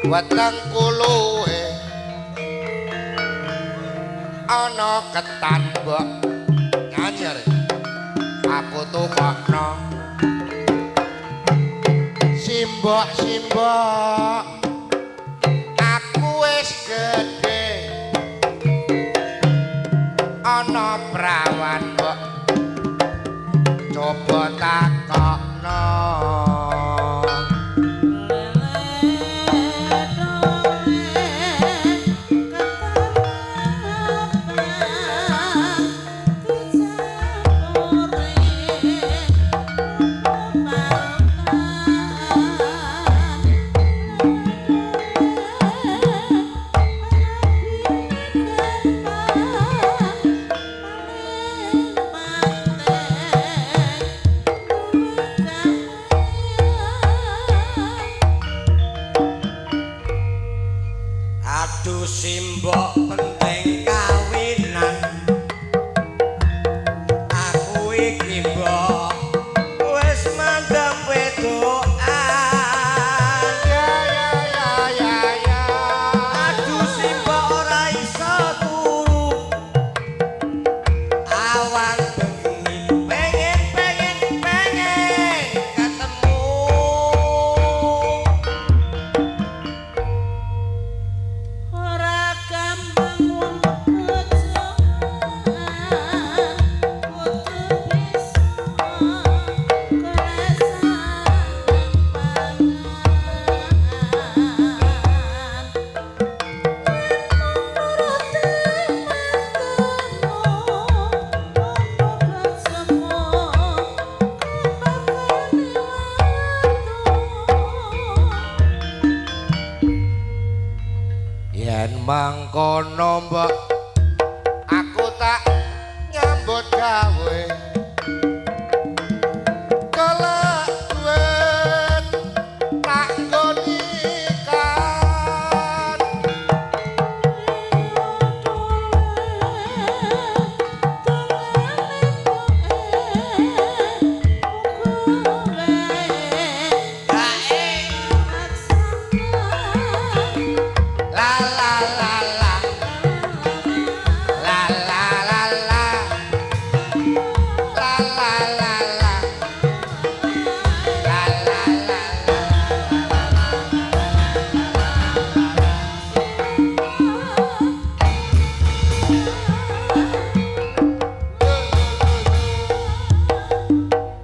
Weteng kuluwe ana ketan mbok nyanyi arek. Aku tukokno simbok simbok aku wis gedhe ana prawan mbok coba takokno. Aduh simbok penting kawinan. Aku iki mbok wis mandem wedokan. Ya ya ya ya ya. Aduh simbok ora iso turu. Awan bengi pengen pengen pengen ketemu. Ora gampang wong bojoan kudu bisa golek pangan nuruti mantumu apa bojomu kepakane watu. Yen mangkono mbok aku tak nyambut gawe golek duit tak nggoni kan. La la la la la la la la la la la la la la la la.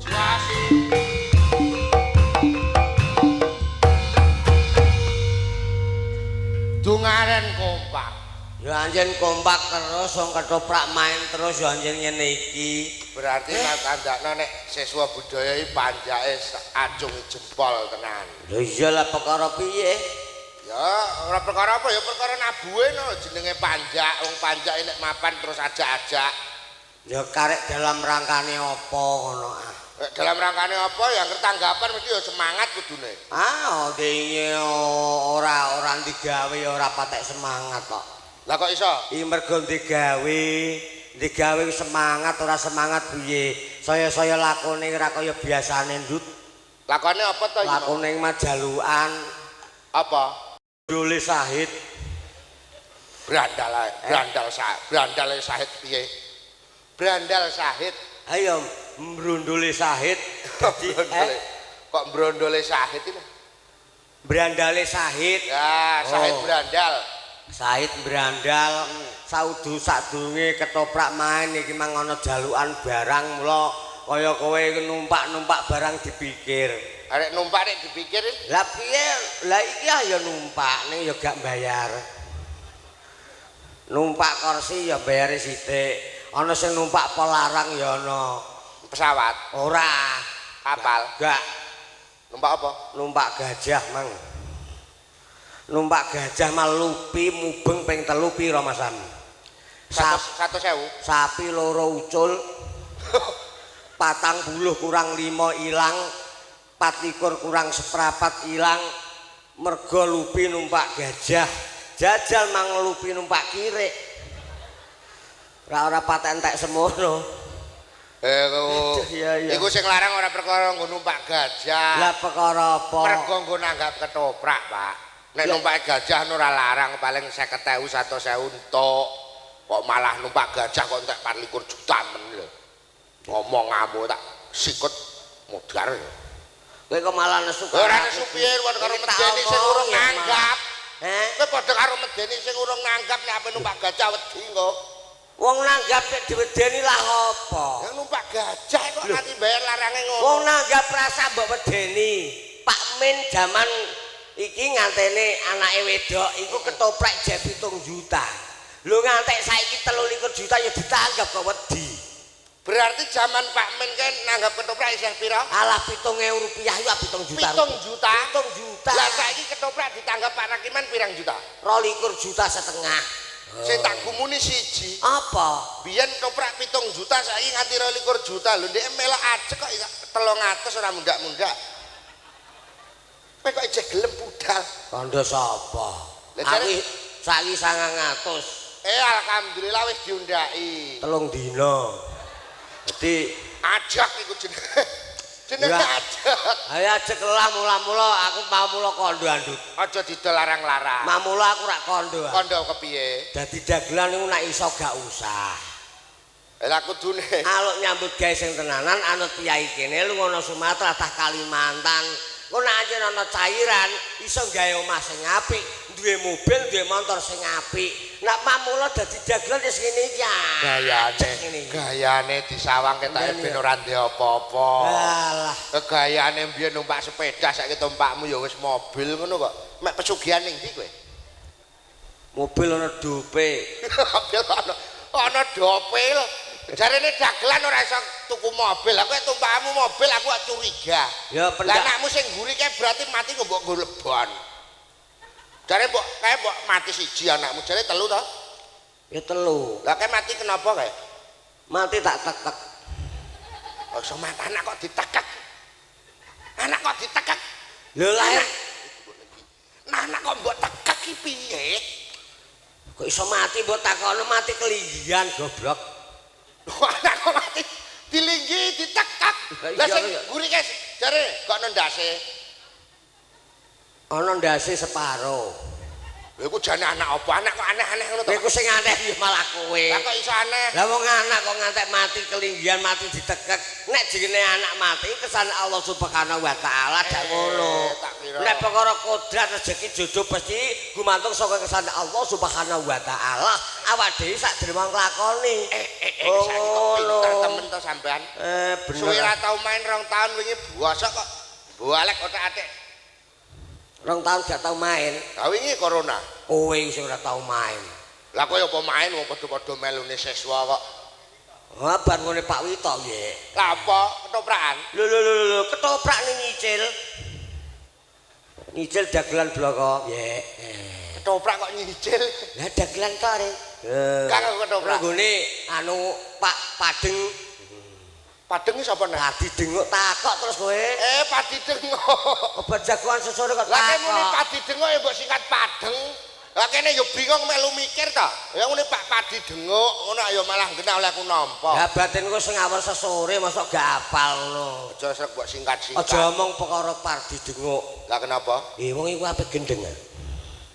Juas. Dungaren kompak. Ya anjen kompak terus wong ketoprak main terus ya anjen ngene iki. Berarti tak kandakno nek siswa budaya iki panjake acung jempol tenan. Lha iya lah perkara piye? Ya ora perkara apa ya perkara nabuhe no jenenge panjak. Wong panjak nek mapan terus ajak-ajak. Ya karek dalam rangkane apa ngono ah. Nek dalam rangkane apa ya tanggapan mesti ya semangat kudune. Ah, dene ora ora digawe ya ora patek semangat kok. Lah kok iso? Iki mergo digawe, digawe semangat ora semangat piye? Saya-saya lakone ora kaya biasane ndut. Lakone apa to iki? Lakone majalukan Apa? Dole Sahid. Brandal ae, brandal sa, brandal Sahid piye? Brandal Sahid. Ayo mbrondole Sahid. Dadi Brondole. Kok brondole Sahid ini? Brandale Sahid. Ya, Sahid Oh. Brandal. Sahid brandal saudu sadurunge ketoprak main iki mang ana jalukan barang mula kaya kowe numpak-numpak barang dipikir. Arek numpak nek dipikir Lah piye? Lah iki ah ya numpak ning ya gak bayar. Numpak kursi ya bayare sithik. Ana sing numpak pelarang ya ana. Pesawat, Ora. Kapal. Gak. Numpak apa? Numpak gajah mang. Numpak gajah malupi mubeng ping 3 pira Mas Sam? 100.000. Sapi loro ucul. 40 kurang 5 ilang, 24 kurang seprapat ilang. Mergo lupi numpak gajah. Jajal mang lupi numpak kirik. Ora ora patek entek semono. Eh, Iya, iya. iku sing larang ora perkara nggo numpak gajah. Lah perkara apa? Mergo nggo nanggap ketoprak, Pak. Nek numpak gajah ora larang paling 50.000 100.000 entuk. Kok malah numpak gajah kok entek 24 juta men lho. Ngomongamu tak sikut modar ya. Kowe kok malah nesu. Ora nesu piye karo medeni sing urung nanggap. Heh? Kowe padha karo medeni sing urung nanggap nek ape numpak gajah wedi kok. Wong nanggap nek diwedeni lah apa? Yang numpak gajah kok nganti bayar larange ngono. Wong nanggap rasa mbok wedeni. Pak Min jaman iki ngantene anake wedok iku ketoprak jek 7 juta. Lho ngantek saiki 23 juta ya ditanggap kok wedi. Berarti zaman Pak Min kan nanggap ketoprak isih pira? Alah 7.000 rupiah iku 7 juta. 7 juta. 7 juta. Lah saiki ketoprak ditanggap Pak Rakiman pirang juta? 22 juta setengah. Sing tak gumuni siji. Apa? Biyen ketoprak 7 juta saiki nganti 22 juta. Lho ndek melok ajek kok 300 ora mundak-mundak. Kowe kok ijeh gelem budal. Kandha sapa? Lah Aku saiki 900. Alhamdulillah wis diundaki. 3 dina. Dadi ajak iku jenenge. Jenenge ajak. Ayo ajek lah mula-mula aku mau mula kondo andut. Aja didol larang-larang. Mamula aku rak kondo. Kondo kepiye? Dadi dagelan niku nek iso gak usah. Lah kudune aluk nyambut gawe sing tenanan anut piyai kene lu ngono Sumatera tah Kalimantan. Engko nek anjen ana cairan iso gawe omah sing apik, duwe mobil, duwe motor sing apik. Nek mamula dadi dagelan wis ngene iki. Gayane, gayane disawang ketoke ben ora ndek apa-apa. Alah, kegayane mbiyen numpak sepeda saiki tumpakmu ya wis mobil ngono kok. Mek pesugihan ning ndi kowe? Mobil ana dope. Mobil ana dope lho. Jarene dagelan ora iso tuku mobil. Aku tumpakmu mobil aku kok curiga. Ya pendak. Lah anakmu sing mburi kae berarti mati kok mbok nggo lebon. Jare mbok kae mbok mati siji anakmu, jare telu to? Ya telu. Lah kae mati kenapa kae? Mati tak tekek. Kok iso mati anak kok ditekek? Anak kok ditekek? Lho lahir. Nah anak kok mbok tekek ki piye? Kok iso mati mbok takono mati kelinggihan goblok. Anak kok mati dilinggi ditekek. Lah sing mburi kae jare kok ana ndase. Ana ndase separo. Lha iku jane anak apa? Anak kok aneh-aneh ngono to? Iku sing aneh ya malah kowe. Lah kok iso aneh? Lah wong anak kok ngantek mati kelinggihan mati ditekek. Nek jenenge anak mati kesan Allah Subhanahu wa taala dak ngono. Nek perkara kodrat rezeki jodoh pasti gumantung saka kesan Allah Subhanahu wa taala. Awak dhewe sak derma nglakoni. Oh, saiki kok pinter temen to sampean. Bener. Suwe ra tau main 2 tahun wingi bosok kok balik otak-atik. 2 tahun gak tau main. Lah wingi corona. Kowe sing ora tau main. Lah kowe apa main wong padha-padha melune siswa kok. Ha bar ngene Pak Wito nggih. Lah apa ketoprakan? Lho lho lho lho, ketoprak ning nyicil. Nyicil dagelan bloko. Nggih. Ketoprak kok nyicil? Lah dagelan to, Re. Kang ketoprak. Nggone anu Pak Padeng. Padeng iki sapa nek? Padi Denguk takok terus kowe. Padi Denguk. Obat jagoan sesore kok takok. Lah kene muni Padi Denguk ya mbok singkat Padeng. Lah kene ya bingung melu mikir ta. Ya ngene Pak Padi Denguk ngono ya malah genah oleh aku nampa. Lah batinku sing ngawur sesore mosok gak apal ngono. Aja srek mbok singkat-singkat. Aja omong perkara Padi Denguk. Lah kenapa? Wong iku ape gendeng.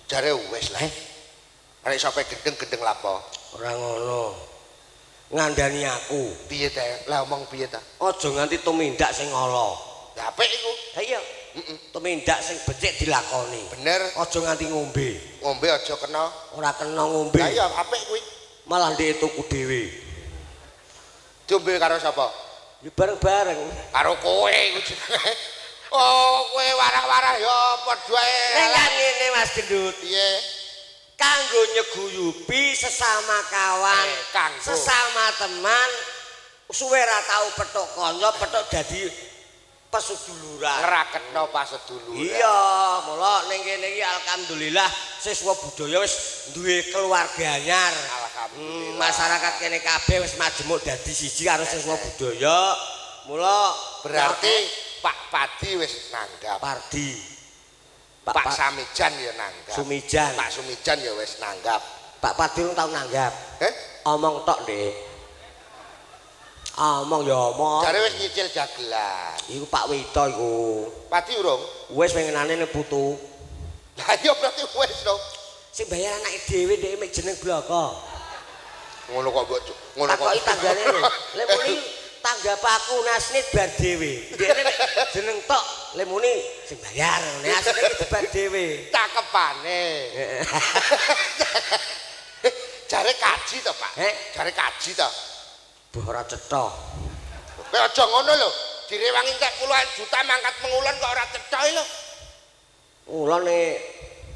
Jare wis lah. Arek sampe gendeng-gendeng lapo? Ora ngono. Ngandani aku. Piye ta? Lah omong piye ta? Aja nganti tumindak sing ala. Lah apik iku. Ha iya. Tumindak sing becik dilakoni. Bener. Aja nganti ngombe. Ngombe aja kena. Ora kena ngombe. Lah iya apik kuwi. Malah ndek tuku dhewe. Diombe karo sapa? Ya bareng-bareng. Karo kowe iku jenenge. Oh, kowe warah-warah ya padha ae. Nek kan ngene Mas Gendut. Piye? Kanggo nyeguyupi sesama kawan, sesama teman, suwe ra tau petuk kanca, petuk dadi peseduluran. Ngraketno paseduluran. Iya, mula ning kene iki alhamdulillah siswa budaya wis duwe keluarga anyar. Alhamdulillah. Masyarakat kene kabeh wis majemuk dadi siji karo siswa budaya. Mula berarti Pak Padi wis nanggap. Pardi. Pak Samijan ya nanggap. Sumijan. Pak Sumijan ya wis nanggap. Pak Padi rung tau nanggap. Heh? Omong tok, Dik. Omong ya omong. Jare wis nyicil dagelan. Iku Pak Wito iku. Padi urung? Wis pengenane ning putu. Lah iya berarti wis to. Sing bayar anake dhewe ndek mek jeneng bloko. Ngono kok mbok ngono kok. Takoki tanggane lho. Lek muni tanggap aku nasnit bar dhewe. Ndekne mek jeneng tok, lek muni sing bayar ngene asline iki bar dhewe. Cakepane. Jare kaji to, Pak? Heh? Jare kaji to. Boh ora cetha. Kowe aja ngono lho. Direwangi entek puluhan juta mangkat mengulon kok ora cetha lho. Ulone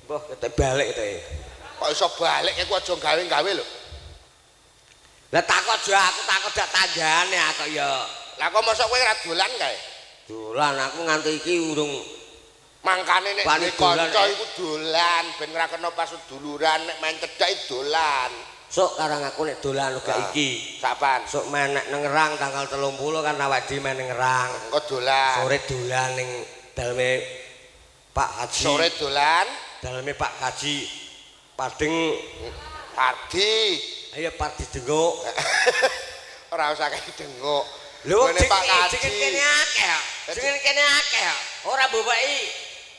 mboh ketek balik to. Kok iso balik iku aja gawe-gawe lho. Lah takok aja aku takok dak tanggane aku ya. Lah kok mosok kowe ora dolan kae? Dolan aku nganti iki urung Mangkane nek Wani duwe kanca dolan, eh. iku dolan ben ora kena pasuduluran nek main cedhak dolan. Sok karang aku nek dolan uga Ah. iki. Sapan? Sok main nek nang Ngerang tanggal 30 kan awake dhewe main nang Ngerang. Engko dolan. Sore dolan ning daleme Pak Haji. Sore dolan daleme Pak Haji Padeng. Pardi. Ayo Pardi denguk. Ora usah kayak denguk. Lho Nggone Pak Haji. jeneng kene akeh kok. Jeneng kene akeh kok. Ora mbok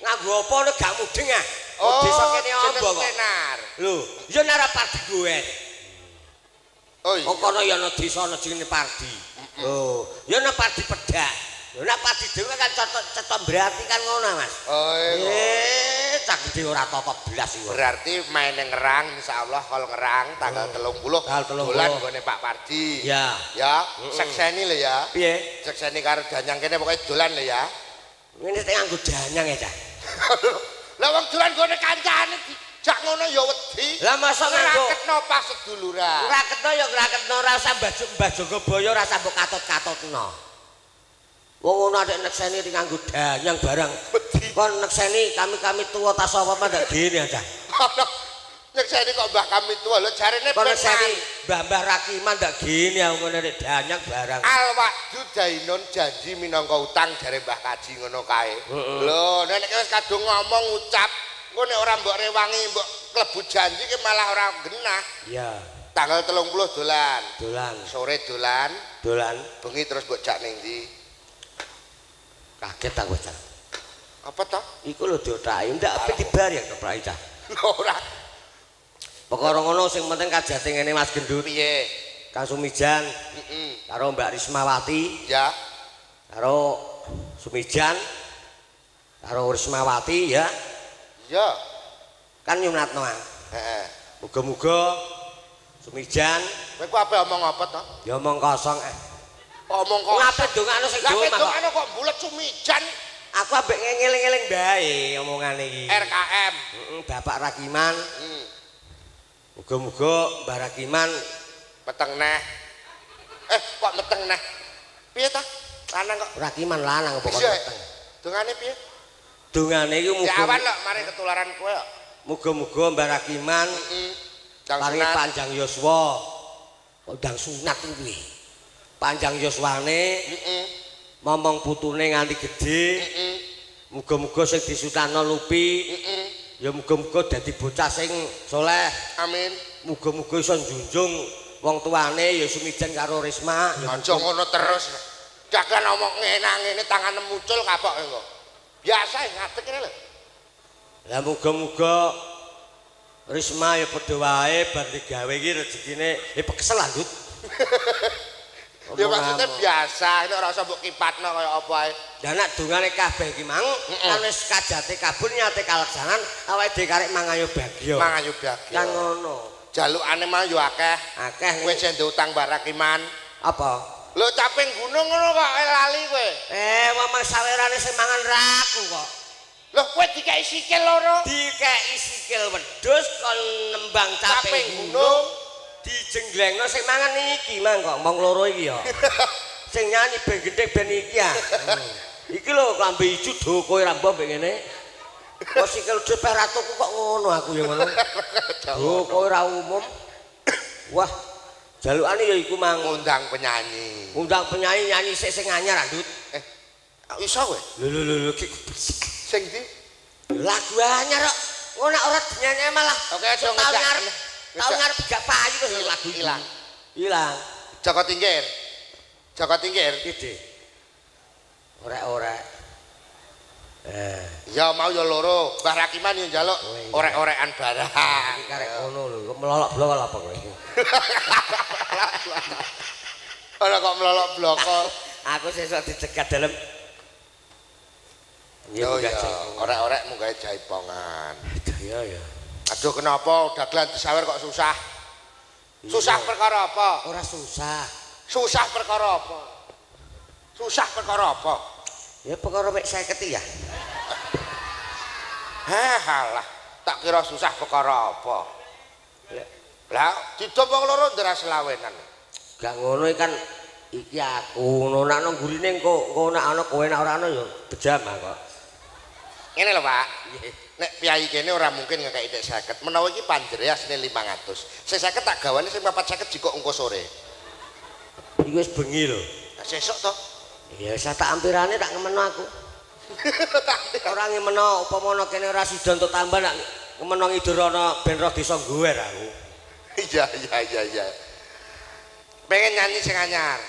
nganggo apa nek gak mudeng ah. Oh, desa kene jeneng amba kok. Tenar. Lho, ya nek ora Pardi gue. Oh iya. Wong kono ya ana desa ana jenenge Pardi. Oh, ya ana Pardi Pedak. Lho nek Pardi dhewe kan cetha berarti kan ngono Mas. Oh, iya. Cah gede ora tata blas iku. Berarti main nang Ngerang insyaallah kalau Ngerang tanggal 30 Tanggal 30. dolan nggone Pak Pardi. Ya. Ya, sekseni lho ya. Piye? Sekseni karo danyang kene pokoke dolan lho ya. Ngene tek nganggo danyang ya, Cah. Lah wong dolan nggone kancane dijak ngono ya wedi. Lah masa nganggo Ngraketno pas seduluran. Ngraketno ya ngraketno ora usah Mbah Jogobaya ora usah mbok katut-katutno. Wong ngono adek nekseni ring nganggo danyang barang. Wedi. Kon nekseni kami-kami tuwa tas apa ndak dene aja. Nyekseni kok mbah kami tuwa lho jarene Kon ben nekseni mbah-mbah Rakiman ndak gene aku ngono nek danyang barang. Al wa'du dainun janji minangka utang jare Mbah Kaji ngono kae. Lho nek wis kadung ngomong ucap engko nek ora mbok rewangi mbok klebu janji ki malah ora genah. Iya, Tanggal 30 dolan. dolan, Sore dolan, dolan. bengi terus mbok jak ning ndi? Kaget aku, Cah. Apa to? Iku lho diotaki, ndak ape dibar ya kepraki, Cah. Lho ora Perkara ngono sing penting kajate ngene Mas Gendut, piye? Kang Sumijan Heeh. karo Mbak Rismawati, Ya. karo Sumijan karo Rismawati ya. Ya. Kan nyunatno. ah. Heeh. Muga-muga Sumijan Kowe ku ape omong apa to? ya omong kosong eh. Omong kok. Ngape dongakno sing Lah dawa kowe dongakno kok bulet Sumijan Aku ambek ngeling-eling bae omongane iki. RKM. Heeh, Bapak Rakiman, Hmm. muga-muga Mbah Rakiman Meteng neh. Kok meteng neh? Piye ta? Lanang kok. Rakiman lanang apa kon Iya. meteng. Dongane piye? Dongane iki Ya muga awan lho, mari ketularan kowe kok. muga-muga Mbah Rakiman Heeh. Ndang paringi sunat. panjang yuswa. Kok ndang sunat kuwi. Panjang yuswane, Heeh. momong putune nganti gedhe. Heeh. Muga-muga sing disunatno Lupi Heeh. ya muga-muga dadi bocah sing soleh. Amin. Muga-muga iso njunjung wong tuane ya Sumijan karo Risma. Ya Aja ngono terus. Dagan omong ngene tangane mucul kapok engko. Biasa ngadeg ngene lho. Lah muga-muga Risma ya padha wae bar digawe iki rezekine pekesel lah, Ndut. Ya maksudnya biasa, ini ora usah mbok kipatno kaya apa ae. Lah nek dongane kabeh iki mang kan wis kajate kabul nyate kaleksanan awake dhewe karek mangayo bagya. Mangayu bagya. Kan ngono. Jalukane mah yo akeh. Akeh Kowe sing utang Mbak Rakiman. apa? Lho caping gunung ngono kok lali kowe. Wong sawerane sing mangan raku kok. Lho kowe dikeki sikil loro. Dikeki sikil wedhus kon nembang caping Caping gunung. gunung. Dijenglengno sing mangan iki mang kok mong loro iki ya. Sing nyanyi ben gendhek ben iki ya. Iki lho klambi ijo do kowe ra mbok ngene. Kok sikil wedhus peh ra tuku kok ngono aku ya ngono. Do kowe ra umum. Wah, jalukane ya iku mang Ngundang penyanyi. Undang penyanyi nyanyi sik sing anyar Ndut. Iso kowe? Lho lho lho lho Sing ndi? lagu anyar kok. Ngono nek ora dinyanyi malah. Oke, aja Tahun ngejak. ngarep. Tahun ngarep gak payu terus lagu iku. Ilang. Ilang. Joko Tingkir. Joko Tingkir. Iki. Orek-orek. Ya mau ya loro, Mbah Rakiman yo njaluk orek-orekan barang. Iki karek ngono lho, kok melolok blokol apa kowe? Ora kok melolok bloko. Aku sesuk dicegat dalem. Yo ya, orek-orek munggahe jaipongan. Aduh ya ya. Aduh kenapa dagelan disawer kok susah? Susah perkara apa? Ora susah. Susah perkara apa? Susah perkara apa? Ya perkara mek 50 ya. Heh alah, tak kira susah perkara apa. Lah didom wong loro ndras selawenan. Gak ngono kan iki aku ngono nek nang gurine engko engko nek ana kowe nek ora ana ya bejam kok. Ngene lho, Pak. Nek piyayi kene ora mungkin ngekeki dhek 50. Menawa iki panjere asline 500. Sing 50 tak gawane sing 450 jikok engko sore. Iki wis bengi lho. Lah sesuk to. Ya wis tak ampirane tak ngemeno aku. Ora ngemeno upama ana kene ora sida entuk tambah nak ngemeno ngidurana ben roh desa nggower aku. Iya iya iya iya. Pengen nyanyi sing anyar.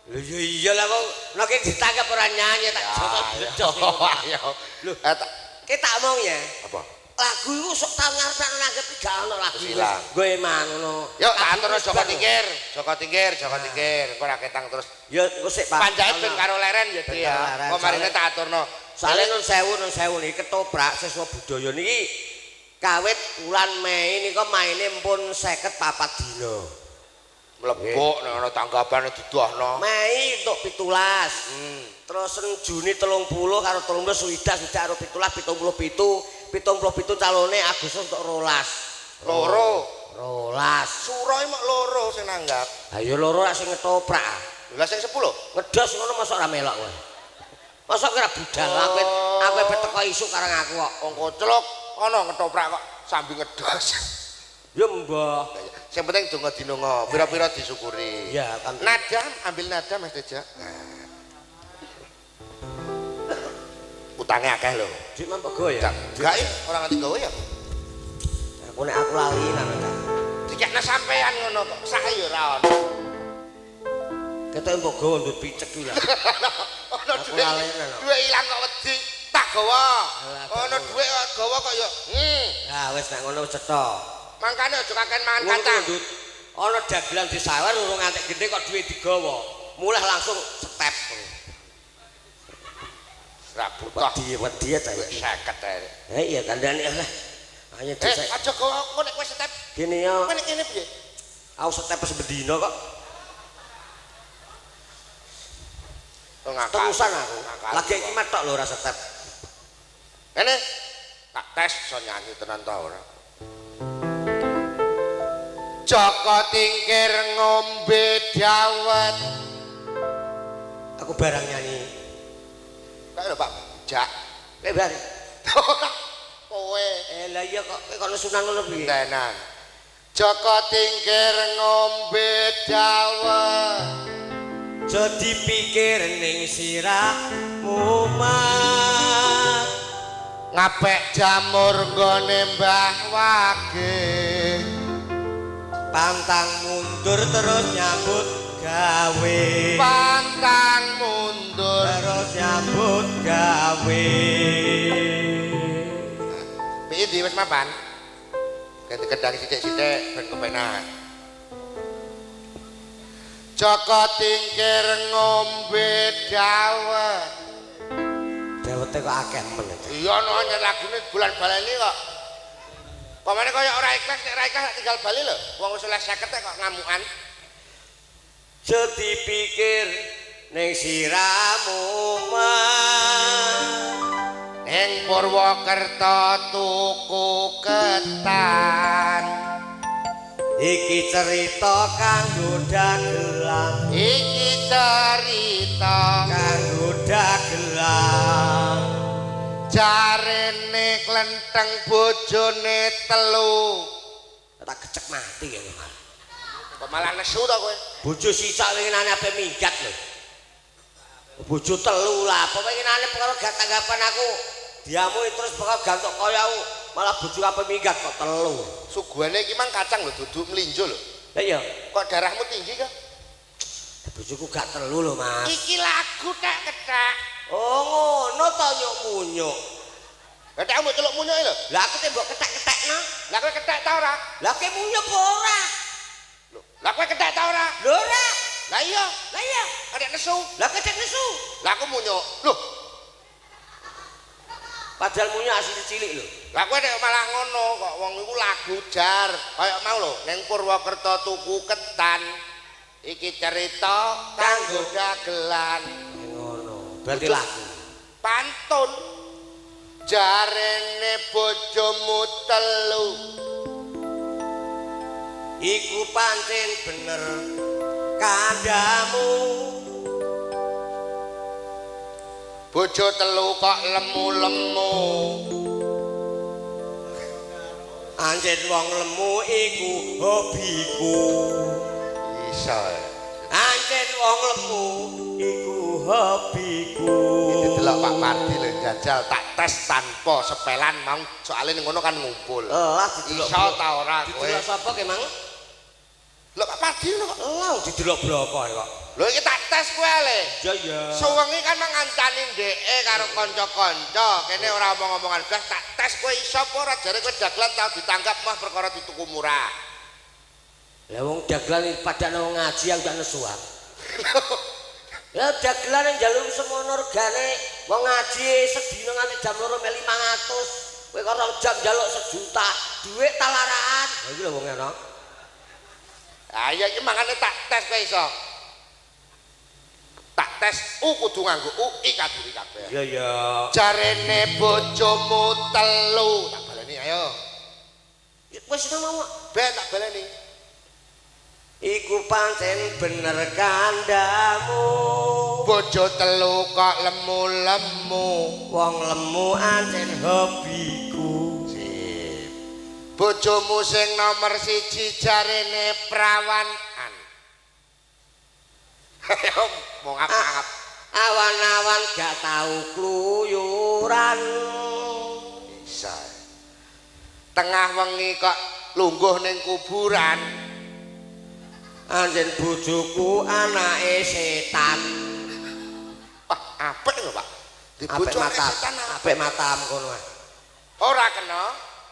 Lho ya iya lah kok nek ditangkap ora nyanyi tak jotos bledos. Ayo. Lho, ki tak omong ya. Apa? Lagu iku sok tau ngarep nanggep gak ono lagu. Wis ilang. Nggo eman ngono. Yuk tak atur Joko Tingkir, Joko Tingkir, Joko Tingkir. Engko ora ketang terus. Ya engko sik Pak. Panjake ben karo leren ya Ki ya. Kok marine tak aturno. Soale nun sewu niki ketoprak siswa budaya niki kawit wulan Mei nika maine mpun 54 dina. Mlebok nek ana tanggapane didohno. Mei entuk 17. Terus Juni 30 karo 30 swidak swidak karo 17 77 77 calone Agustus entuk 12. Loro. 12. Suro iki mok loro sing nanggap. Ha ya loro lak sing ngetoprak. Lah sing 10? Ngedos ngono mosok ora melok kowe. Mosok ora budal aku aku teko isuk karang aku kok. Wong koclok ana ngetoprak kok sambil ngedos. Ya mbah. Sing penting donga dinonga, pira-pira disyukuri. Ya, nada, ambil nada Mas Teja. Utangnya akeh lho. Dik mampek go ya? Enggak, ora nganti gawe ya. Aku nek aku lali nang ta. Dikekne sampean ngono kok sak ya ora ono. Ketoke mbok gawa ndut picek kuwi lah. Ono dhuwit. Dhuwit ilang kok wedi. Tak gawa. Ono dhuwit kok gawa kok ya. Lah wis nek ngono cetha. Mangkane aja kakean mangan kacang. Ana dagelan disawer urung ngantek gede kok dhuwit digawa. Mulih langsung step. Ra butuh wedi ta iki. 50 ae. Ha iya kandhane lah. Ayo dhisik. Aja gawa engko nek kowe step. Gini ya. Kowe nek kene piye? Aku step sebendina kok. Terusan aku. Lagi iki metok lho ora step. Kene tak tes iso nyanyi tenan ta ora. Joko Tingkir ngombe dawet. Aku barang nyanyi. Kae lho Pak Jak. Kowe bareng. Kowe. Lah iya kok kowe kok nesunan ngono piye? Tenan. Joko Tingkir ngombe dawet. Aja dipikir ning sirahmu mat. Ngapek jamur nggone Mbah Wage. Pantang mundur terus nyambut gawe. Pantang mundur terus nyambut gawe. Piye ndi wis mapan? Ganti kendang sithik-sithik ben kepenak. Joko Tingkir ngombe dawet. Dawete kok akeh men. Iya no lagune bulan baleni kok. Pamane kaya ora ikhlas nek ora ikhlas tinggal bali lho. Wong wis oleh 50 kok ngamukan. Aja dipikir ning siramu mah. Ning Purwokerto tuku ketan. Iki cerita kanggo dagelan. Iki cerita kanggo dagelan. Jarene klenteng bojone telu. Tak kecek mati ya malah. Kok malah nesu to kowe? Bojo sisak winginane ape minggat lho. Bojo telu lah, apa winginane perkara gak tanggapan aku. Diamu terus perkara gantuk kaya aku, malah bojo ape minggat kok telu. Suguhane iki mang kacang lho, duduk mlinjo lho. Lah iya, kok darahmu tinggi kok? Bojoku gak telu lho, Mas. Iki lagu tak kethak. Oh ngono to nyuk munyuk. Lah mbok celuk munyuke lho. Lah aku te mbok kethek-kethekno. Lah kowe kethek ta ora? Lah kowe munyuk apa ora? Lho, lah kowe kethek ta ora? Lho ora. Lah iya, Lah iya. kethek nesu. Lah kethek nesu. Lah aku munyuk. Lho, Padahal munyuk asli cilik lho. lah kowe nek malah ngono kok wong iku lagu jar. Kaya mau lho, ning Purwokerto tuku ketan. Iki cerita kanggo dagelan. Ngono. Berarti lagu. Pantun. Jarene bojomu telu. Iku pancen bener kandhamu. Bojo telu kok lemu-lemu. Anjen wong lemu iku hobiku. Iso. Anjen wong lemu iku hobiku. Iki delok Pak Pardi lho jajal tak tes tanpa sepelan mau soalnya ning ngono kan ngumpul. Lah didelok. Iso ta ora kowe? Didelok sapa ke, Mang? Lho Pak Pardi lho kok. Lah didelok bloko kok. Lho iki tak tes kowe le. Ya ya. Suwengi kan ngancani ndeke karo kanca-kanca, kene ora omong-omongan blas tak tes kowe iso apa ora jare kowe dagelan tau ditanggap mah perkara dituku murah. Lah wong dagelan padane wong ngaji aku gak nesu aku. Lah dagelan yang njaluk semono regane wong ngaji sedina nganti jam 2 meh 500. Kowe kok rong jam njaluk 1 juta, dhuwit talaraan. Lah iki lho wong ngono. Ah iya iki mangane tak tes kowe iso. Tak tes U kudu nganggo U I kaduri kabeh. Iya ya. Jarene bojomu telu. Tak baleni ayo. Wis mau. Ben tak baleni. Iku pancen bener kandhamu. Bojo telu kok lemu-lemu. Wong lemu ancen hobiku. Sip. Bojomu sing nomor siji jarene prawanan. Ayo mau ngap-ngap. Awan-awan gak tau kluyuran. Bisa. Tengah wengi kok lungguh ning kuburan. Anjen bojoku anake setan. Wah, apik lho, Pak. Di Apik bojone matam. setan apik. Apik matam kono ah. Ora kena,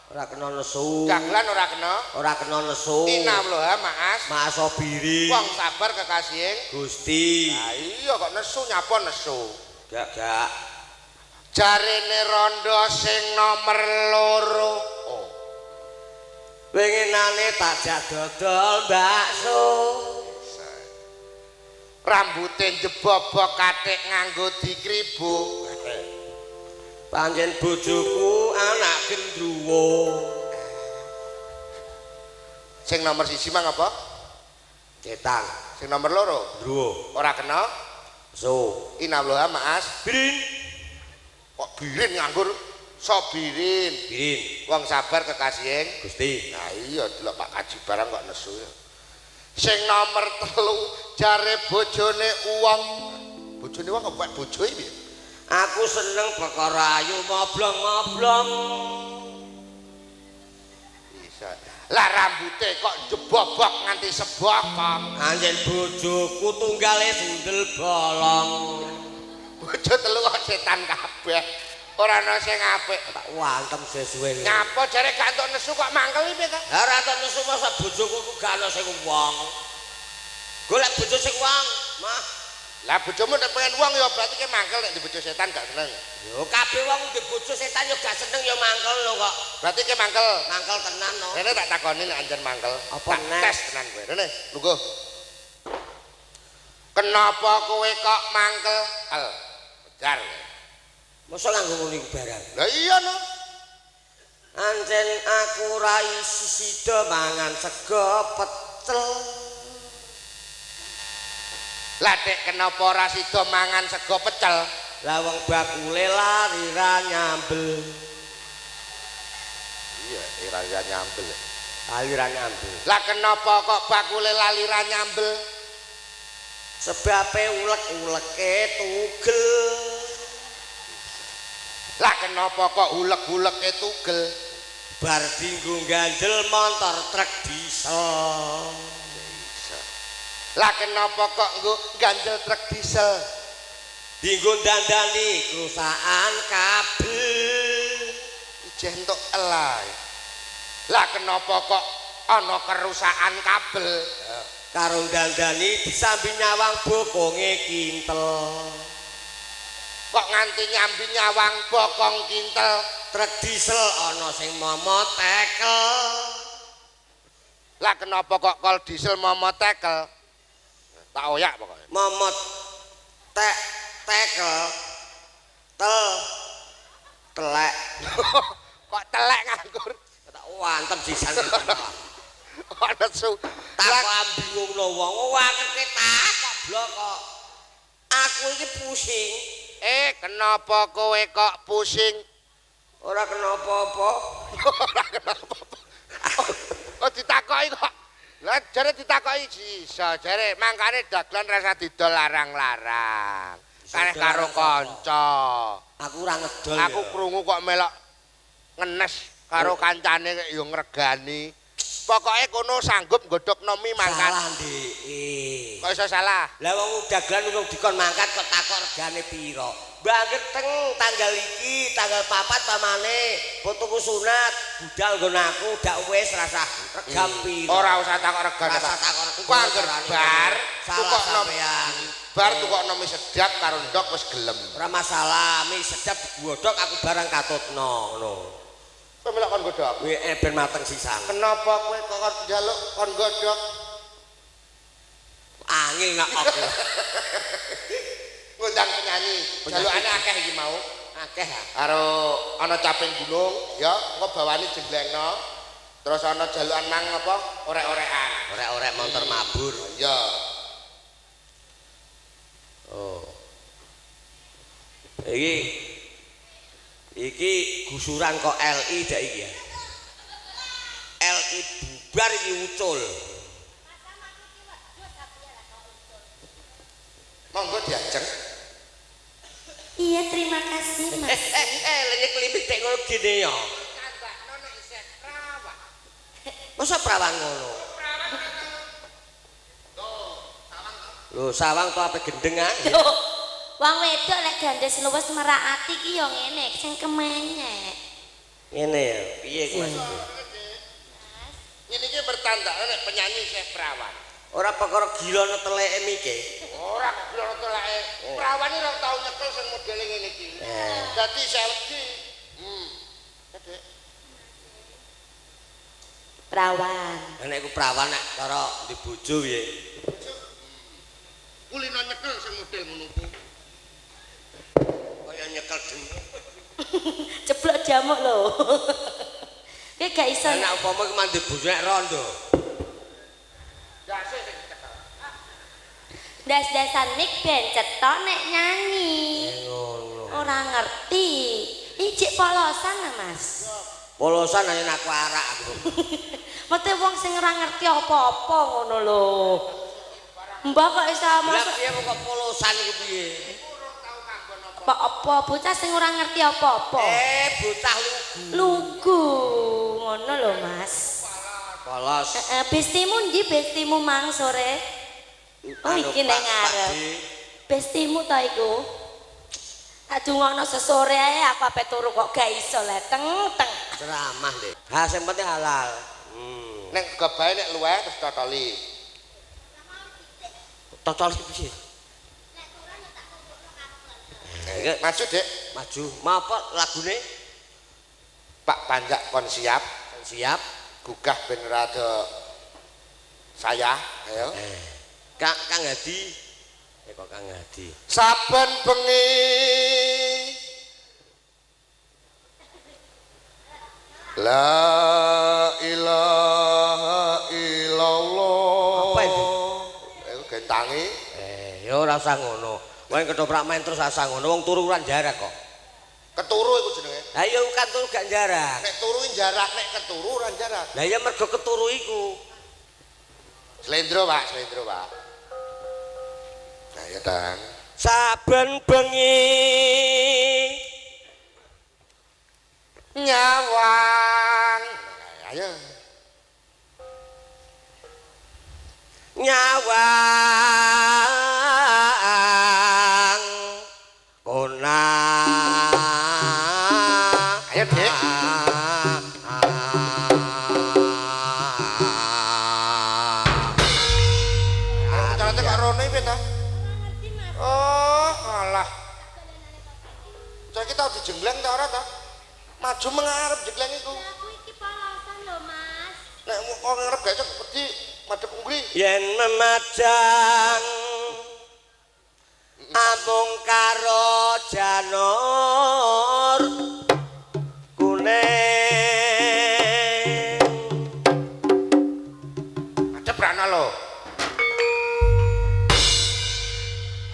Ora kena nesu. dagelan ora kena. Ora kena nesu. Inawloha maas. Masobiri. Wong sabar kekasihing. Gusti. Lah iya kok nesu nyapa nesu. Gak gak. Jarene rondo sing nomor loro. Oh. Winginane tak jak dodol bakso. Rambute njebobok katik nganggo dikribo. Pancen bojoku anak gendruwo. Sing nomor siji mang apa? Setan. Sing nomor loro Gendruwo. ora kena. So. Inawloha maas. Birin. Kok birin nganggur sobirin. Birin. Wong sabar kekasihing. Gusti. Nah iya delok Pak Kaji barang kok nesu ya. Sing nomor telu jare bojone wong. Bojone wong kok bojoe piye? Aku seneng perkara ayu moblong-moblong. Bisa. Lah rambute kok njebobok nganti sebokong. Anjen bojoku tunggale sundel bolong. Bojo telu kok setan kabeh. Ora ana sing apik. Tak wantem sesuwe. Nyapa jare gak entuk nesu kok mangkel piye ta? Lah ora entuk nesu masa bojoku ku gak ana sing wong. Golek bojo sing wong, mah. Lah bojomu nek pengen wong ya berarti ki mangkel nek bojo setan gak seneng. Yo kabeh wong ndek bojo setan yo gak seneng yo mangkel lho kok. Berarti ki mangkel. Mangkel tenan no. Rene tak takoni nek anjen mangkel. Apa Tak neh? tes tenan kowe. Rene, lungguh. Kenapa kowe kok mangkel? Al. Jar. Mosok nganggo ngono iku barang. Lah iya no. Ancen aku ra isi sida mangan sego pecel. Lah dek kenapa ora sida mangan sego pecel? Lah wong bakule lari ra nyambel. Iya, ora ya nyambel. Lali ra nyambel. Lah kenapa kok bakule lali ra nyambel? Sebabe ulek-uleke tugel. Lah kenapa kok ulek-uleke tugel? Bar dinggo ganjel montor truk diesel. Lah kenapa kok nggo ganjel truk diesel? Dinggo dandani kerusakan kabel. Ijeh entuk elai. Lah kenapa kok ana kerusakan kabel? Karo dandani disambi nyawang bokonge kintel. Kok nganti nyambi nyawang bokong kintel? Truk diesel ana sing momot tekel. Lah kenapa kok kol diesel momot tekel? Tak oyak pokoknya. Momot tek tekel tel telek. Kok telek nganggur? Tak wantem sisan. Kok nesu. Tak kok ambingungno wong wakete tak kok blok kok. Aku iki pusing. Kenapa kowe kok pusing? Ora kena apa-apa. Ora kena apa-apa. Oh ditakoki kok. Lah jare ditakoki iso, jare mangkane dagelan rasa didol larang-larang. Kareh karo kanca. Aku ora ngedol. Aku krungu kok melok ngenes karo kancane yo ngregani. Pokoke kono sanggup nggodhog nomi mangkat. Salah ndeke. Kok iso salah? Lah wong dagelan urung dikon mangkat kok takok regane pira. Mbak teng tanggal iki, tanggal 4 pamane, putuku sunat, budal nggon aku dak wis rasah regam pira. Ora usah takok regane. Rasah takok regane. Engko angger bar tukokno bar tukokno mie sedap karo ndok wis gelem. Ora masalah, mie sedap digodhog aku barang katutno ngono. Kowe melok kon godhog? Kowe ben mateng sisan. Kenapa kowe kok njaluk kon godhog? Angel nak aku. Ngundang penyanyi, jalukane akeh iki mau. Akeh ha. Karo ana caping gunung, ya, engko bawane jemblengno. Terus ana jalukan mang apa? Orek-orekan. Orek-orek montor mabur. Iya. Oh. Iki gusuran kok LI dak iki ya. LI bubar iki ucul. Monggo diajeng. Iya, terima kasih, Mas. Lha klimpit tek ngono gene ya. Kandakno nek isih prawan. Masa prawan ngono? Lho, sawang to ape gendeng ah. Wong wedok lek gandes luwes merak ati ki ya ngene, sing kemenyek. Ngene ya, piye kuwi maksudku? Ngene iki bertanda nek penyanyi isih prawan. Ora perkara gila teleke mike. Ora gila teleke. Prawan iki ora tau nyekel sing modele ngene iki. Dadi isih wedi. Dek. Prawan. Nek iku prawan nek cara di bojo piye? Kulino nyekel sing model ngono ku. Kaya nyekel deng. Ceblok jamuk lho. Kowe gak iso. Nek upama iki mandi bojo nek rondo. Ndase sing dicekel. Ndas-ndasan mik ben cetok nek nyanyi. Ngono. Ora ngerti. Ijik polosan ah, Mas. Polosan ayo aku arak aku. Mesti wong sing ora ngerti apa-apa ngono lho. Mbah kok iso masuk. Lah piye kok polosan iku piye? Apa-apa bocah sing ora ngerti apa-apa. Bocah lugu. Lugu ngono lho, Mas. Polos. Bestimu ndi bestimu mang sore? Oh iki ning ngarep. Bestimu ta iku? Tak dungokno sesore ae aku ape turu kok gak iso le teng-teng. Ceramah, Dik. Ha sing penting halal. Nek gebahe nek luweh terus totoli. Totoli piye? Maju, Dik. Maju. Mau apa lagune? Pak Panjak kon siap. Siap. Gugah ben rada saya, ayo. Kang Hadi. Kok Kang Hadi. Saben bengi La ilaha illallah. Apa itu? Iku gentangi. Ya ora usah ngono. Wong ketoprak main terus asa ngono, wong turu ora jarak kok. Keturu iku jenenge. Lah iya kan turu gak jarak. Nek turu jarak, nek keturu ora jarak. Lah iya mergo keturu iku. Slendro, Pak, slendro, Pak. Nah, ya, Tang. Saben bengi nyawang. Nah, ayo. Nyawang. Ya, Dik. Carane kok rono iki ta? Oh, alah. Saiki tau dijengleng ta ora ta? Maju mengarep jengleng iku. Aku iki polosan lho, Mas. Nek kok ngarep gak iso wedi madhep ngguri. Yen memajang amung karo janur kuning. Madhep rana lho.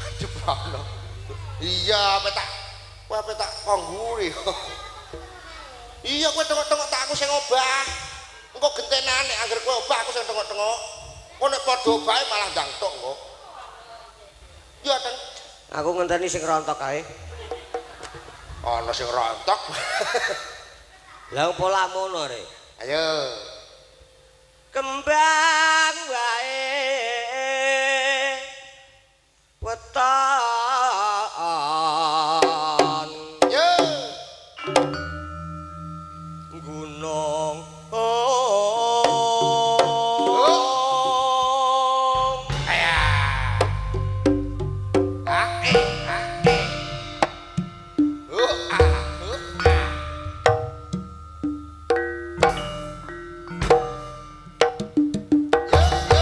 Madhep rana. Iya, apa tak kowe apa tak kongguri. Iya, kowe tengok-tengok tak aku sing obah. Engko gentenan nek anggere kowe obah aku sing tengok-tengok. Engko nek padha obahe malah ndang tok engko. Iya, Teng. Aku ngenteni sing rontok kae. Ana sing rontok. Lah opo lamono re? Ayo. Kembang wae weton. Yo. Gunung. Aya. Ah, eh, ah, eh. Oh, ah, oh, ah. Yo, yo.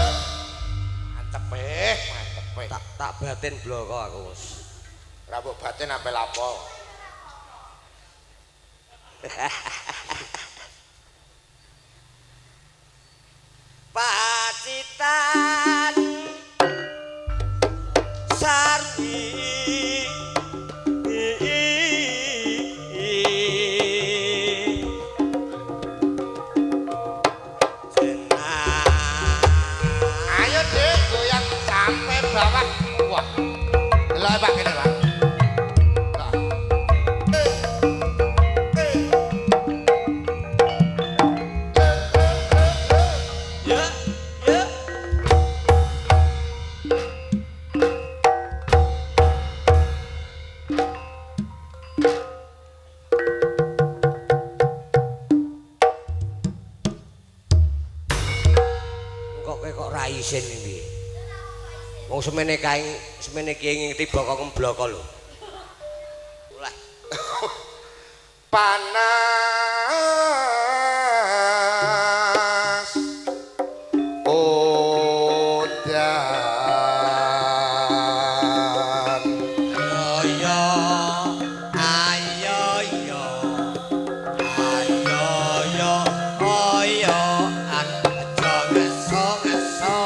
Mantep eh, mantep eh. Tak batin bloko aku wis. Rambut batin sampe lapo. Pacitan Sarwi. Ayo Dik, goyang sampai bawah. Wah. Delok Pak kene, Pak. Lah. Eh. Eh. Eh, eh, eh, eh. Ya, ya. Kok kowe kok ra isin iki? Wong semene kae semene ki tiba kok ngembloko lho. Lah, Panas udan. Ayo ayo yo. Ayo yo ayo aja ngeso-ngeso.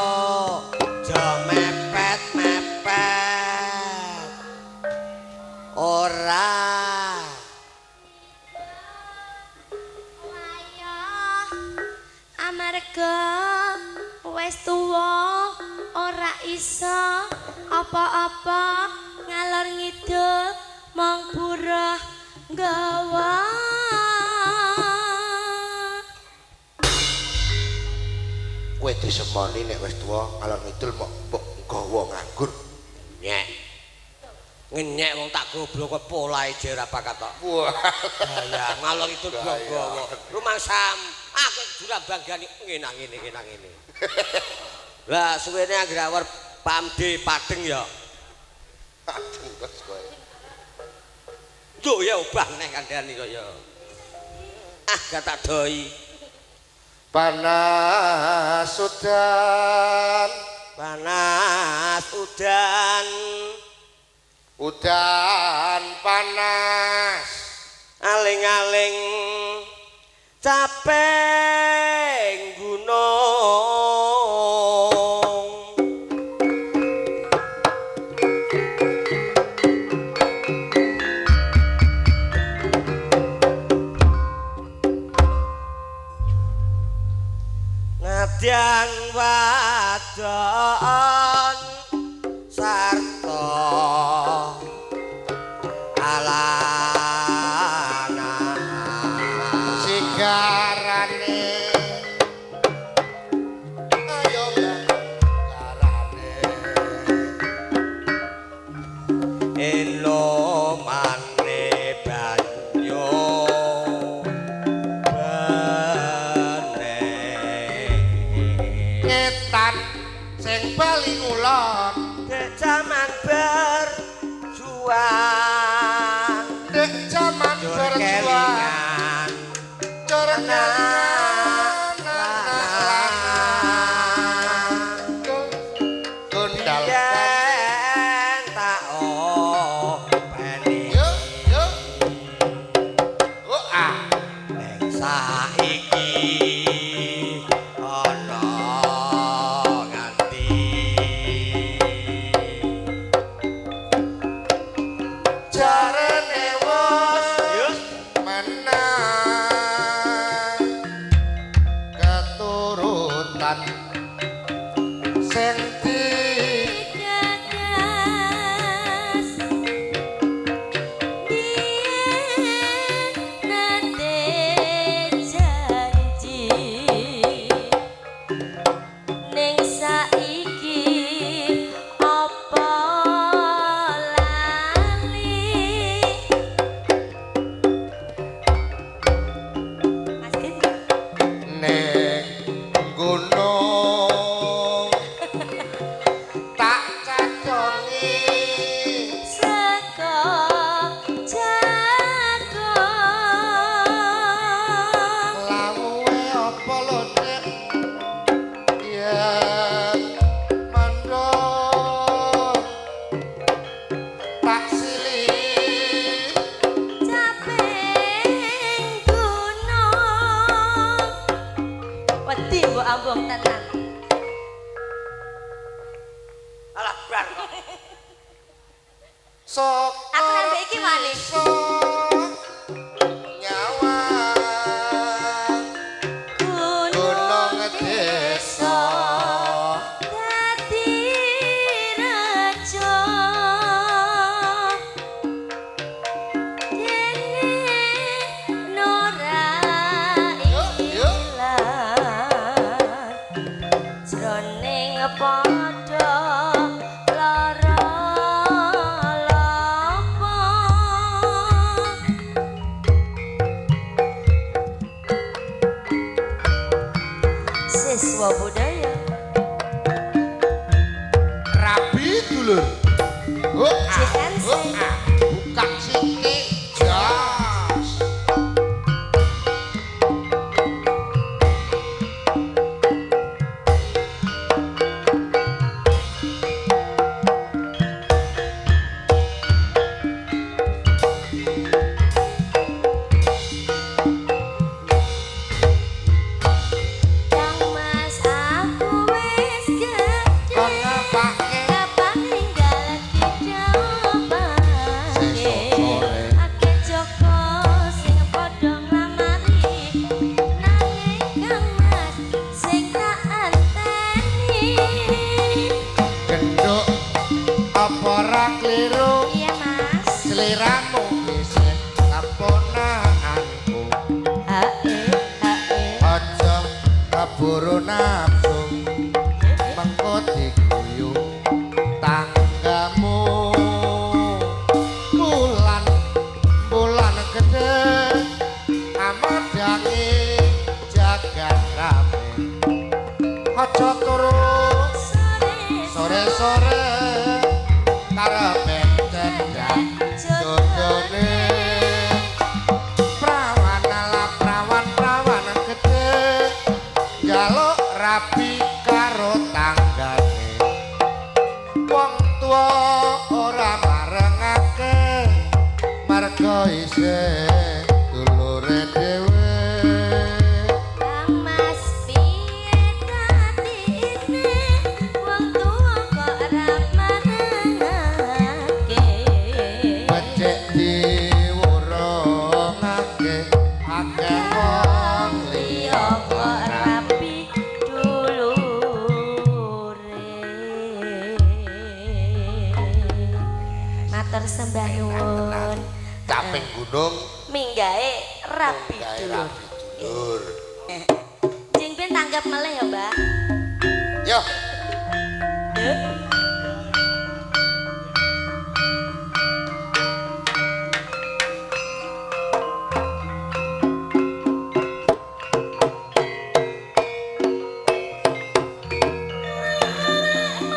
Aja mepet-mepet. Ora. Ayo. Amarga wis tuwa ora iso apa-apa ngalor ngidul mong buruh nggawa. Kowe disemoni nek wis tuwa ngalor ngidul mok mbok nggawa nganggur. Nyek. Ngenyek wong tak goblok kok polahe je ora bakat tok. Wah. Lah ngalor itu nggawa. Rumangsam aku jurang banggane ngene ngene ngene ngene. Lah suwene anggere awor Pamde Padeng ya. Padeng kok kowe. Yo ya obah neh kandhani kok ya. Ah gak tak doi. Panas udan. Panas udan. Udan panas. Aling-aling capek gunung. Nadyan wadon sarta alana Sigarane. Ayo garane. Enomane banyu. bali ngulon. Dek jaman berjuang. Dek jaman berjuang. Kelingan. Jur Anak lanang. Gondal. Yen tak openi. Yo yo. Oh ah. Ning saiki ana nganti. Jarene wis Yus. menang keturutan sing di Gagas biyen nate janji ning saiki apa lali. Mas Dit. Ning gunung tak cacongi saka jago lawuhe apa lho Dik yen mendung tak silih caping gunung wedi mbok ambung tenan. Alah bar kok. Sok Aku nembe iki wani. iso nyawang gunung desa dadi raja dene nora Yo, yo. ilang jroning padha lara lapa. Siswa budaya rabi dulur. Oh, ah, JNC. oh, ah. Buka sithik jas. Kang Mas aku wis gedhe Kon ngapake kapan ninggal kidopake Sesuk sore. Akeh Joko sing padha nglamari nanging Kang Mas sing tak anteni. Genduk apa ora kliru Iya Mas. sliramu isih kaponakanku. Hae hae. Aja keburu nafsu mengko diguyu tanggamu. Bulan bulan gede amadhangi jagat rame. Aja turu Sore sore-sore karepe cendhak jodone. Prawan ala prawan prawan gede njaluk rabi karo tanggane. Wong tuwa ora marengake marga isih dulure dhewe. Kang Mas piye dadine wong tuwa kok ora marengake. Becik diwurungake akeh wong liya liya kok rapi dulure. Matur sembah nuwun. Caping gunung Minggahe rapi gawe dulur. rabi dulur. Jeng ben tanggap meleh ya, Mbah. Yo. Arek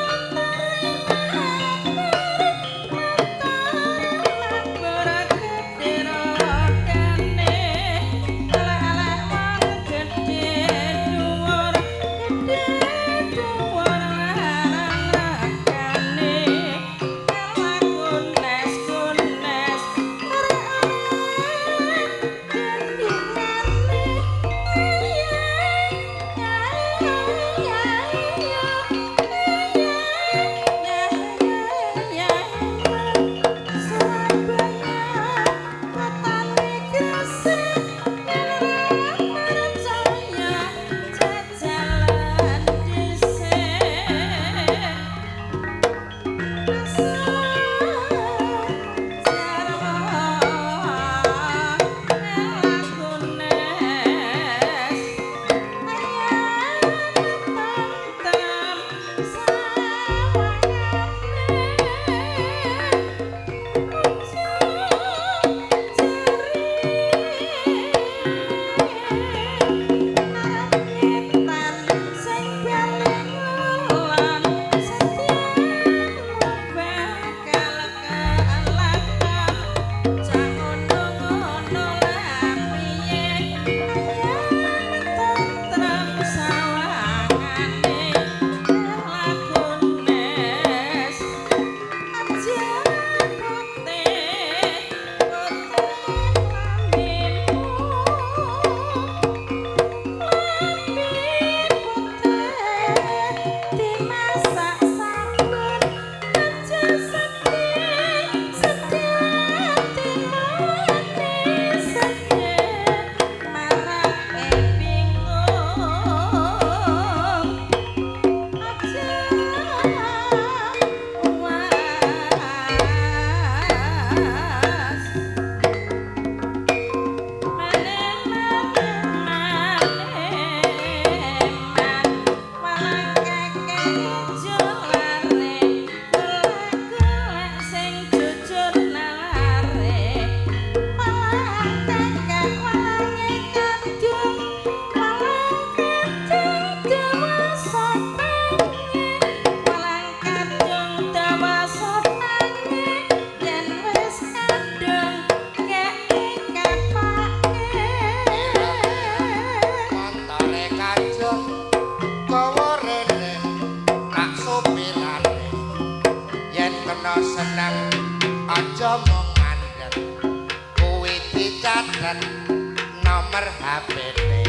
nomor HP-ne.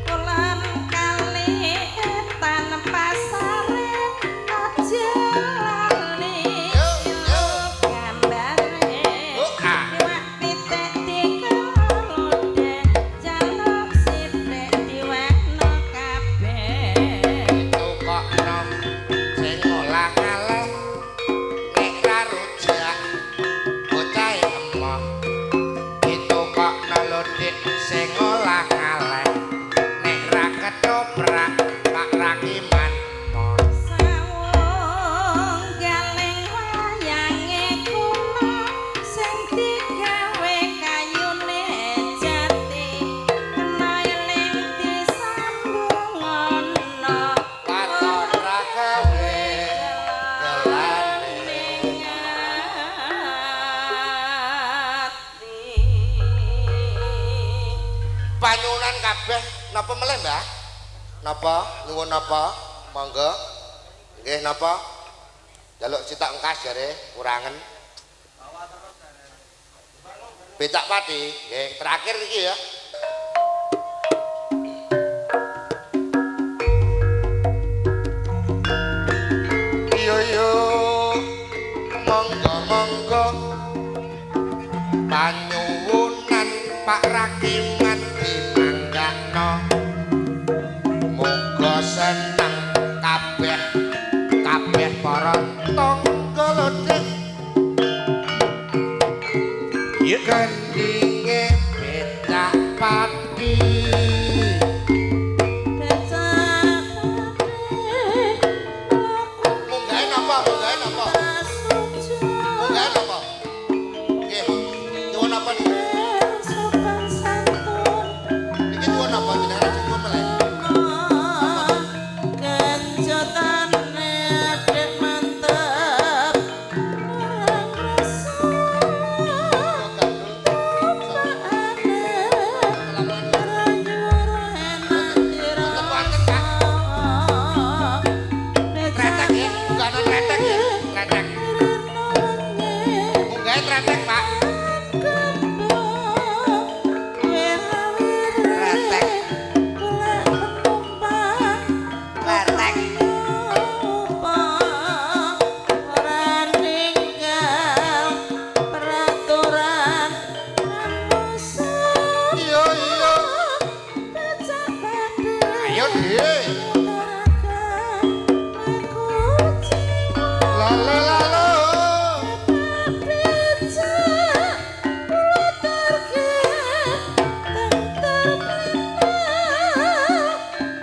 Kulon kali etan pasare aja lali Yo, yo. Gambare Oh, ah. iwak pitik dikelode jaluk sithik diwekno kabeh. Tukokno sing olah-aleh nek ra rujak bocahe emoh. Ditukokno lho Dik sing olah-aleh nek ra ketoprak Pak Rakiman emoh. Sawung galing wayange kula sing digawe kayune jati kena eling disambung ana Waton ra gawe gelane. Ning ati. Panyuwunan kabeh napa meleh, Mbah? Napa? Nyuwun napa? Monggo. Nggih napa? Jaluk sitok engkas jare kurangen. Becak pati, nggih, terakhir iki ya. Yo yo, monggo monggo. Panyuwunan Pak Rakiman dimanggakno. Muga seneng kabeh kabeh para tangga lho Dik. Gendinge becak pati. Becak pati mlaku Munggahe napa? Munggahe napa? sujud. Munggahe napa? Nggih. Nyuwun napa niki? Sopan santun. Niki nyuwun napa jenengan aja nyuwun meleh. Kenjotane adek mantep nang rasa tumpakane Wonten, Pak. Kretek ya, bukan kretek ya, kretek. Munggahe kretek, Pak. Kretek. Kretek. Peraturan Iya, iya. Ayo, Dik. Lalo lalo.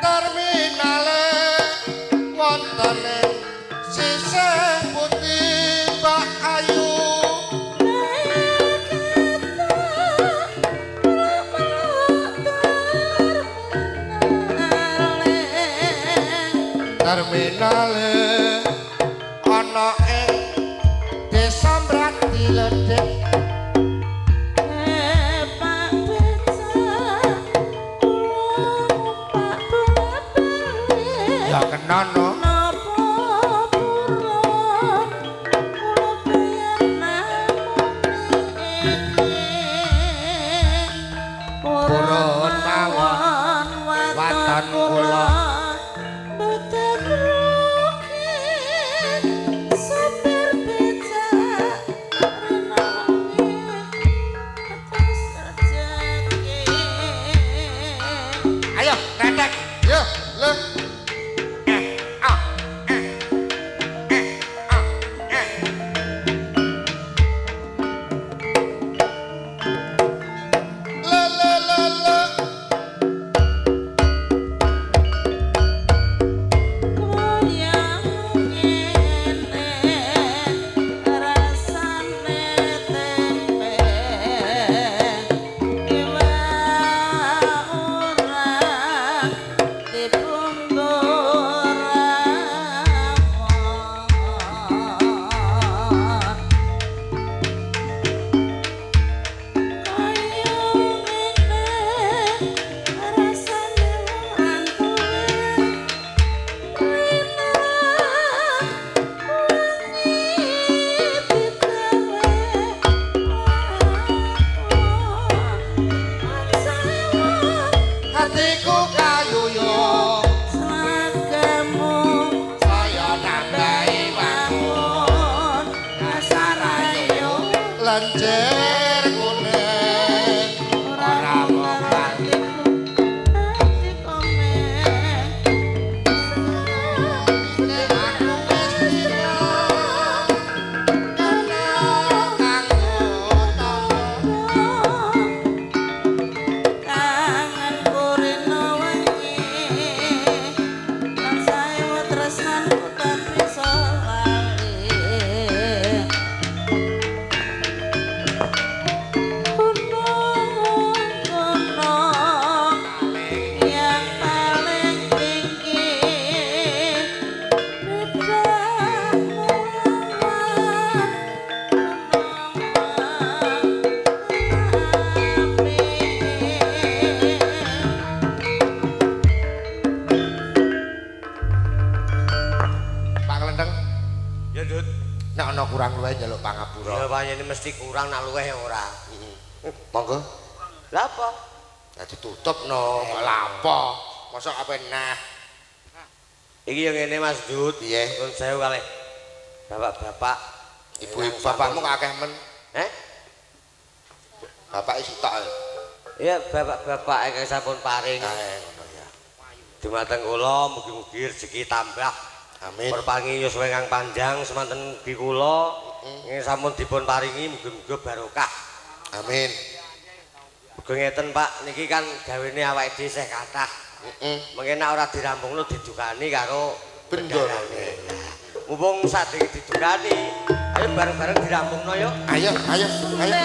Terminale wonten ing sisih putih Mbak Ayu. Terminale ana ing Desa Mrati Ledek. Ya kena no. Napa purun kula bayar namung iki. Purun mawon waton waton kula kula. Mboten rugi sopir becak rena wengi atas rejeki. Ayo, kretek. Yo, le. Eh, ah, eh. Eh, ah, eh. Le, le, le, le. Koyo ngene rasane tempe iwak ora Atiku kayuyo Sragamu saya nambahi wangun Kasarayo lenjer kuning ora mung atiku ati komen aku wis lilo kena kanggo tamba kangen kurino wengi tansah ewu tresnanku tan bisa lali gunung-gunung yang paling tinggi tidak melawan gunung api. Pak Klenteng Ya, Dut. nek ana kurang luwih njaluk pangapura. Ya pancene mesti kurang nak luweh ora. Monggo. Lah apa? Lah ditutup no, kok lapo. Mosok apa nah. Iki yang ngene Mas Dut. Piye? Nuwun sewu kalih bapak-bapak. Ibu-ibu bapakmu kok akeh men. Eh? Bapak sitok. Iya, bapak-bapak ingkang sampun paring Kae ngono ya. dumateng kula mugi-mugi rezeki tambah. Amin. Perparingi yuswa ingkang panjang semanten ugi kula ingkang sampun dipun paringi mugi-mugi barokah. Amin. Mugi ngeten Pak, niki kan gawene awake dhewe isih kathah. Heeh. Mengke nek ora dirampungno didukani karo Bendorone. Mumpung sadurunge didukani, ayo bareng-bareng dirampungno yuk. Ayo, ayo, ayo.